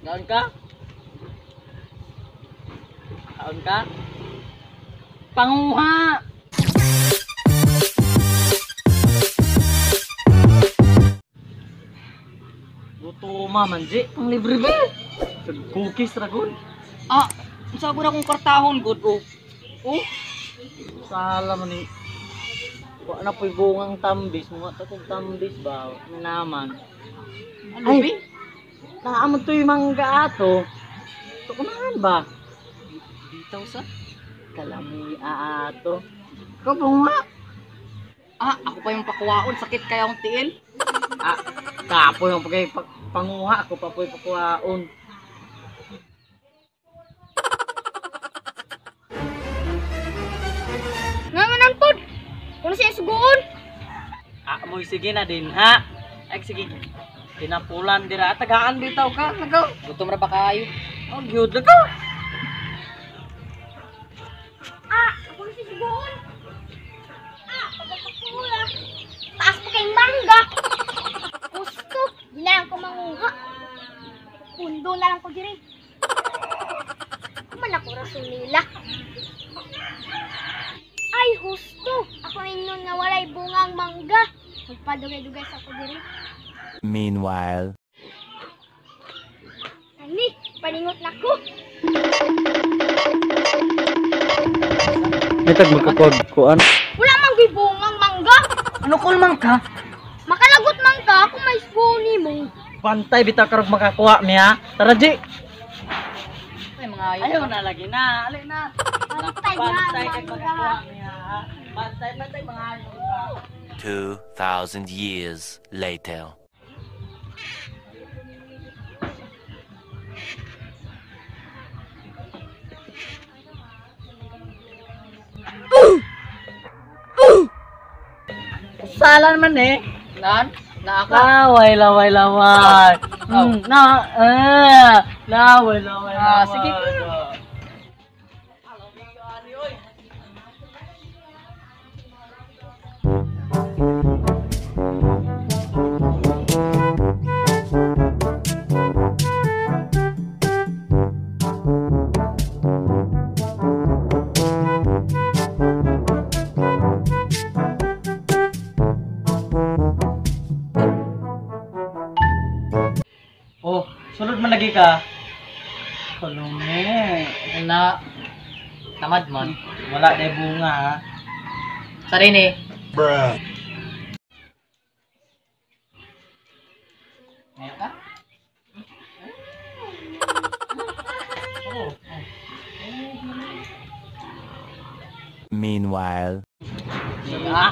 Kaon ka? Kaon ka? Panguha! Gusto man, Ji. Ang libre ba? Cookies ra gud. Ah, unsa gud akong kartahon gud oh. Oh, Sala man ni. Wa na po'y bungang tambis. Mga ta kong tambis ba? Ano naman? Ano Ay! bi? Naamon to'y mangga ato. Tukunahan ba? Bitaw sa. Kalami ato. Ikaw bunga? Ah, ako pa yung pakuwaon, sakit kaya akong tiil. Ah, kapo yung pagay panguha ako pa po'y pakuhaon. Nga man pod. Kuno siya suguon. Ah, mo'y sige na din ha. Ay sige. Pinapulan dira tagaan bitaw ka. Nagaw. Gutom ra ba kayo? Oh, gyud ka. Ah, ako na siya suguon. Ah, pagkakapula. Taas pa kay mangga. Gusto, di na lang ko manguha. Pundo na lang ko diri. Kuman ako rason nila. Ay, husto. Ako ingon nga walay bungang mangga. Magpadugay-dugay sa ko diri. Meanwhile. Ani, paningot na ko. Mitag magkakuag kuan. Wala man gyud bungang mangga. Ano kul man ka? Makalagot man ka kung may suguon nimo. Pantay bitaw karog makakuha mi ha. Tara Ji. Ay mga ayo. Ayaw na lagi na. Ali na. Pantay nga Pantay ang kag mangga. makakuha mi ha. Pantay pantay mga ayo ka. 2,000 years later. Sala naman eh. Nan, naa ka. Laway, laway, laway. Aw. Na, eh, laway, laway, Ah, laway. sige. Oh, sulod man lagi ka. Kalume. Na tamad man. Wala na bunga ha. Sarili. Bruh. Ngayon ka? Oh. Meanwhile. Ah,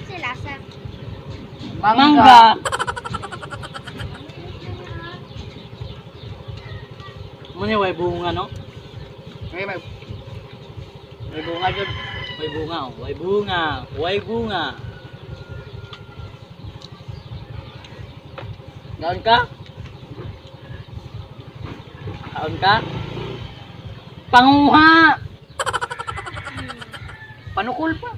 Sila sa mangga. Muna way bunga no? May may may bunga jud. Way bunga, oh. Way bunga, way bunga. Kaon ka? Kaon ka? Panguha! Panukol pa.